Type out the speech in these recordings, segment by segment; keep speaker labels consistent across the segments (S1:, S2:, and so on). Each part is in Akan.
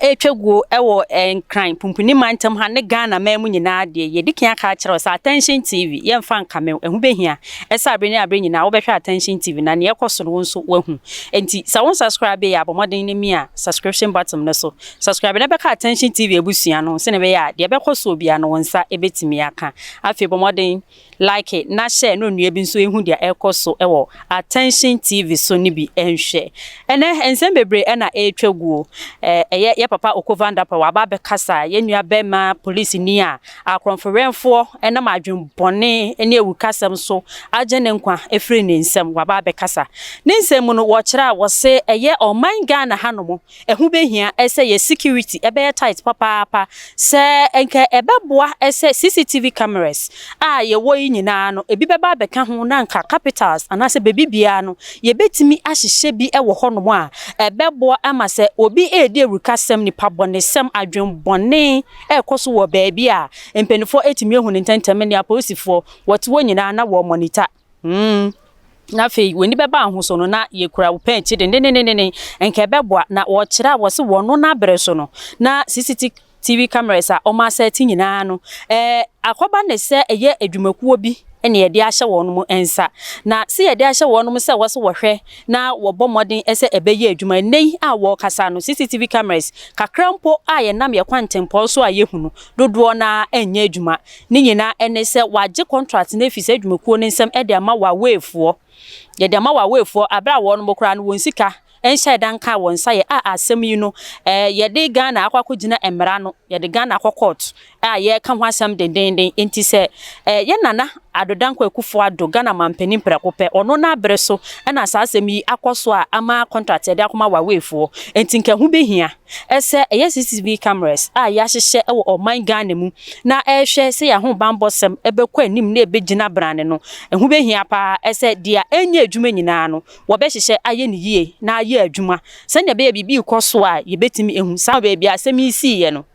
S1: ɛretwa guo wɔ Nkran Pumpuni mantam ha ne Ghana man mu nyinaa deɛ, yɛdi kan aka akyerɛ wo sɛ Attention TV, yɛmfa nkame wo. Ɛho bɛhia sɛ abere ne abere nyinaa wobɛhwɛ Attention TV na nea ɛkɔ so no wo nso woahu. Enti sɛ wo nsubscribe yɛ a, bɔ mmɔden na mia subscription button no so. Subscribe na bɛka Attention TV abusua no ho sɛnea ɛbɛyɛ a deɛ ɛbɛkɔ soɔ biara no wo nsa bɛtumi aka. Afei bɔ mmɔden Like na share na onua bi nso nhu deɛ ɛrekɔ so wɔ Attention TV so no bi nhwɛ. Ɛnɛ nsɛm bebree na ɛretwa guo. Ɛyɛ yɛ papa Oko Vanderpoel waba abɛkasa, yɛn nua bɛrima polisini a akorɔmfo-wɛmfoɔ nam adwenbɔne ne awukasɛm so agye ne nkwa afiri ne nsam, waba abɛkasa. Ne nsɛm mu no wɔkyerɛ a wɔse ɛyɛ ɔman Ghana hanom Ɛho bɛhia sɛ yɛ security bɛyɛ tight papaapa. Sɛ nka ɛbɛboa sɛ CCTV cameras a yɛwɔ yi nyinaa no, ebi bɛba abɛka ho na nka capitals anaasɛ baabi biara no, yɛbɛtumi ahyehyɛ bi wɔ hɔnom a, ɛbɛboa ama sɛ obi redi awurukasɛm, nipa bɔnesɛm, adwenbɔne rekɔ so wɔ baabi a, mpanimfoɔ atumi ahu no ntɛntɛm ne apolisifoɔ, wɔte hɔ nyinaa na wɔmonitor. Hmm. Na afei w'ani bɛba wo ho so no, na yɛkura wo pɛn akyi denneennen. Nka ɛbɛboa. Na wɔkyerɛ a wɔse wɔno no abere so no, na CCTV cameras a wɔasɛte nyinaa no, ɛɛ akɔba ne sɛ ɛyɛ adwumakuo bi na yɛde ahyɛ wɔn nsa. Na sɛ yɛde ahyɛ wɔn sɛ wɔse wɔhwɛ na wɔbɔ mmɔden sɛ ɛbɛyɛ adwuma. Nnɛ yi a wɔrekasa no, CCTV cameras kakra mpo a yɛnam yɛn kwantempɔn so a yɛhu no, dodoɔ no ara nyɛ adwuma. Ne nyinaa ne sɛ wɔagye contract no afi saa adwumakuo no nsam de ama Huaweifoɔ. Yɛde ama Huaweifoɔ berɛ a wɔnom koraa no wɔn sika nhyɛɛ da nkaa wɔn nsa yɛ a asɛm yi no yɛde Ghana akɔ akɔgyina mmara ano, yɛde Ghana akɔ court a yɛreka ho asɛm dendenden. Nti sɛ yɛn Nana Addo Dankwa Akufo Addo, Ghana manpanin prɛko pɛ, ɔno n'abere so na saa asɛm yi akɔ so a ama contract yɛde akɔma Huaweifoɔ. Nti nka ɛho bɛhia sɛ ɛyɛ CCTV cameras a yɛahyehyɛ wɔ ɔman Ghana mu na ɛrehwɛ sɛ yɛn ahobammɔsɛm bɛkɔ anim na ɛbɛgyina brane no, ɛho bɛhia pa ara sɛ deɛ ɛnyɛ adwuma nyinaa no, wɔbɛhyehyɛ ayɛ no yie na ayɛ adwuma sɛdeɛ ɛbɛyɛ biribi rekɔ so a yɛbɛtumi ahu. Saa baabi a asɛm yi siiɛ no,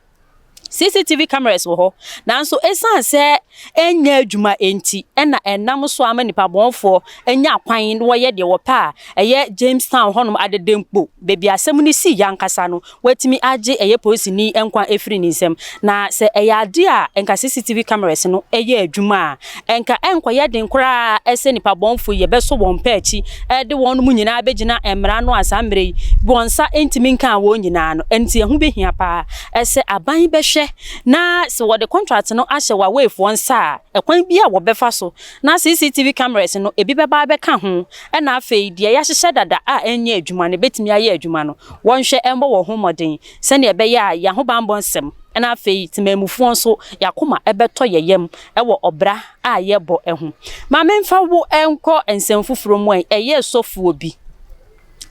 S1: CCTV cameras wɔ hɔ, nanso ɛsiane sɛ ɛnyɛ adwuma nti na ɛnam so ama nnipa bɔnfoɔ anya kwan na wɔyɛ deɛ wɔpɛ a ɛyɛ Jamestown hɔnom Adedenkpo, baabi a asɛm no siiɛ ankasa no, wɔatumi agye ɛyɛ polisini nkwa afiri ne nsam. Na sɛ ɛyɛ adeɛ a nka CCTV cameras no yɛ adwuma a, nka ɛnkɔyɛ den koraa sɛ nnipa bɔnfoɔ yi yɛbɛsɔ wɔn pɛ akyi de wɔn nyinaa bɛgyina mmara ano a saa mmerɛ yi wɔn nsa ntumi nkaa wɔn nyinaa no. Ɛnti ɛho bɛhia paa sɛ aban bɛhwɛ na sɛ wɔde contract no ahyɛ Huaweifoɔ nsa a, ɛkwan bi a wɔbɛfa so na CCTV cameras no ebi bɛba abɛka ho ɛna afei deɛ yɛahyehyɛ dada a ɛnyɛ adwuma no ɛbɛtumi ayɛ adwuma no, wɔnhwɛ mmɔ wɔn ho mmɔden sɛdeɛ ɛbɛyɛ a yɛn ahobammɔ nsɛm na afei temanmufoɔ nso yɛn akoma bɛtɔ yɛn yam wɔ ɔbra a yɛbɔ ho. Ma memfa wo nkɔ nsɛm foforɔ mu ɛ, ɛyɛ sɔfoɔ bi,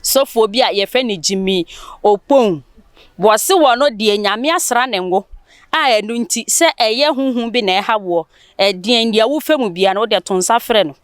S1: sɔfoɔ bi a yɛfrɛ no Jimmy Okpong. Wɔse wɔ no deɛ Nyame asra ne ngo a ɛno nti sɛ ɛyɛ honhom bi na ɛha woɔ, ɛdeɛn deɛ wofa mu biara no wodeɛ to nsa frɛ no.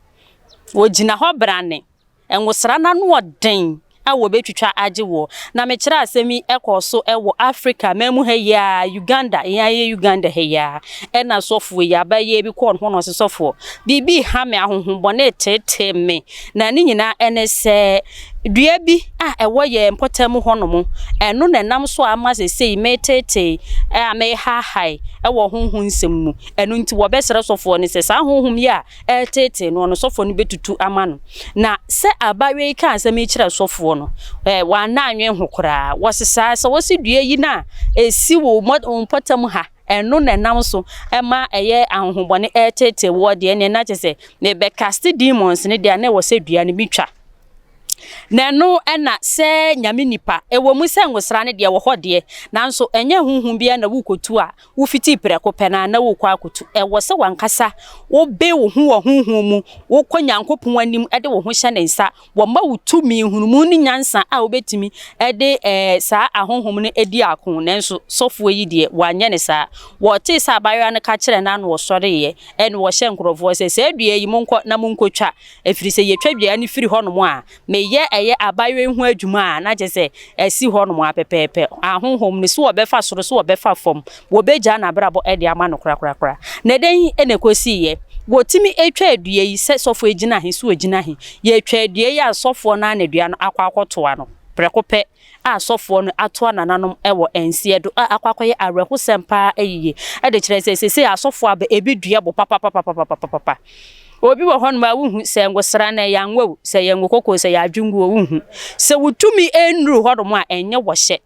S1: Wɔgyina hɔ brane. Ngosra no ano ɔden a wɔbɛtwitwa agye woɔ. Na mekyerɛ asɛm yi kɔɔ so wɔ Africa man mu ha yi ara, Uganda, yɛn ara yɛ Uganda ha yi ara. Ɛna sɔfoɔ yi, abayɛ bi kɔɔ ne hɔ na ɔse, sɔfoɔ, biribi reha me, ahonhommɔne reteetee me. Na ne nyinaa ne sɛ, dua bi a ɛwɔ yɛn mpɔtam hɔnom, ɛno na ɛnam so a ama seesei mereteetee a merehaahae wɔ honhom nsɛm mu. Ɛno nti wɔbɛsrɛ sɔfoɔ no sɛ saa honhom yi a ɛreteetee noɔ no, sɔfoɔ no bɛtutu ama no. Na sɛ abaayewa yi kaa asɛm yi kyerɛɛ sɔfoɔ no, ɛɛ, wanna anwen ho koraa. Wɔsesaa sɛ wɔsi dua yi no a ɛsi wo mpɔtam ha, ɛno na ɛnam so ma ɛyɛ ahonhommɔne ɛreteetee woɔ deɛ, ɛnneɛ na kyerɛ sɛ mebɛkaste demons no deɛ a, na ɛwɔ sɛ dua no metwa. Na ɛno na sɛ Nyame nipa, ɛwɔ mu sɛ ngosra no deɛ wɔ hɔ deɛ, nanso ɛnyɛ honhom biara na worekɔtu a wofiti prɛko pɛ no ara na worekɔ akɔtu. Ɛwɔ sɛ w'ankasa wobe wo ho wɔ honhom mu, wokɔ Nyankopɔn anim de wo ho hyɛ ne nsa, wɔma wo tumi, nhunumu ne nyansa a wobɛtumi de eh, saa ahonhom no adi ako. Nanso sɔfoɔ yi deɛ, wanyɛ no saa. Wɔtee sɛ abaayewa no ka kyerɛɛ no ara na ɔsɔreeɛ, ɛna ɔhyɛɛ nkurɔfoɔ sɛ, Saa dua yi, monkɔ na monkɔtwa, ɛfiri sɛ yɛtwa dua no firi hɔnom a, meyɛ ɛyɛ abaayewa yi ho adwuma a, na kyerɛ sɛ asi hɔnom ara pɛpɛɛpɛ. Ahonhom no, so wɔbɛfa soro, so wɔbɛfa fam, wɔbɛgyaa n'abrabɔ de ama no korakorakora. Na dɛn na ɛkɔsiiɛ? Wɔtumi twaa dua yi sɛ sɔfoɔ gyina he, so ɔgyina he. Yɛtwaa dua yi a sɔfoɔ no ara na dua no akɔ akɔtoa no. Prɛko pɛ a sɔfoɔ no atoa nananom wɔ nseɛ do a akɔ akɔyɛ awerɛhosɛm paa yiye de kyerɛ sɛ seesei asɔfoɔ aba ebi dua bo papapapapapapa. Obi wɔ hɔnom a wonhu sɛ ngosra no ɛyɛ anwa o, sɛ ɛyɛ ngo kɔkɔɔ o, sɛ ɛyɛ adwengu o, wonhu. Sɛ wo tumi nnuru hɔnom a ɛnyɛ wɔhyɛ.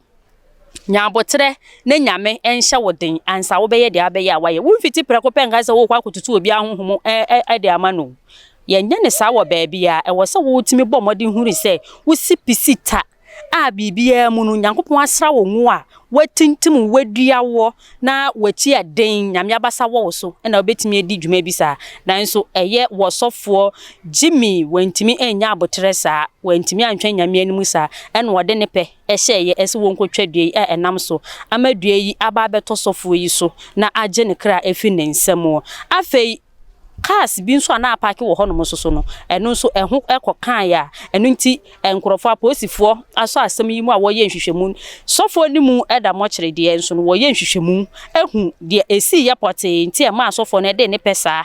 S1: Nya aboterɛ na Nyame nhyɛ wo den ansa wobɛyɛ deɛ abɛyɛ a woayɛ. Womfiti prɛko pɛ nka sɛ worekɔ akɔtutu obi ahonhom de ama no o. Yɛnyɛ no saa wɔ baabiara. Ɛwɔ sɛ wotumi bɔ mmɔden hunu sɛ wosi pi si ta a biribiara mu no Nyankopɔn asra wo ngo a watintim wo, wadua woɔ na w'akyi yɛ den, Nyame abasa wɔ wo so na wobɛtumi adi dwuma bi saa. Nanso ɛyɛ wɔ sɔfoɔ Jimmy wantumi annya aboterɛ saa, wantumi antwɛn Nyame anim saa, ɛna ɔde ne pɛ hyɛeɛ sɛ wɔnkɔtwa dua yi a ɛnam so ama dua yi aba abɛtɔ sɔfoɔ yi so na agye ne kra afiri ne nsam. Afei Cars bi nso a na apaake wɔ hɔnom nso so no, ɛno nso ɛho kɔkaeɛ a ɛno nti nkurɔfoɔ, apolisifoɔ asɔ asɛm yi mu a wɔreyɛ nhwehwɛmu. Sɔfoɔ no mu da mɔkyere deɛ nso no, wɔreyɛ nhwehwɛmu ahu deɛ ɛsiiɛ pɔtee nti a ɛmaa sɔfoɔ no de ne pɛ saa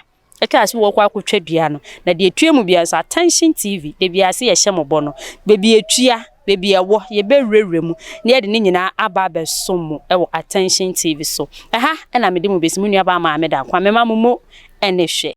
S1: kaa sɛ wɔrekɔ akɔtwa dua no. Na deɛ ɛtua mu biara nso, Attention TV, da biara sɛ yɛhyɛ mo bɔ no, baabi a ɛtua, baabi a ɛwɔ, yɛbɛwurawura mu na yɛde ne nyinaa aba abɛsom mo wɔ Attention TV so. Ɛha na mede mo bɛsi, mo nuabaa Maame Dankwa. Mema mo mo ne hwɛ.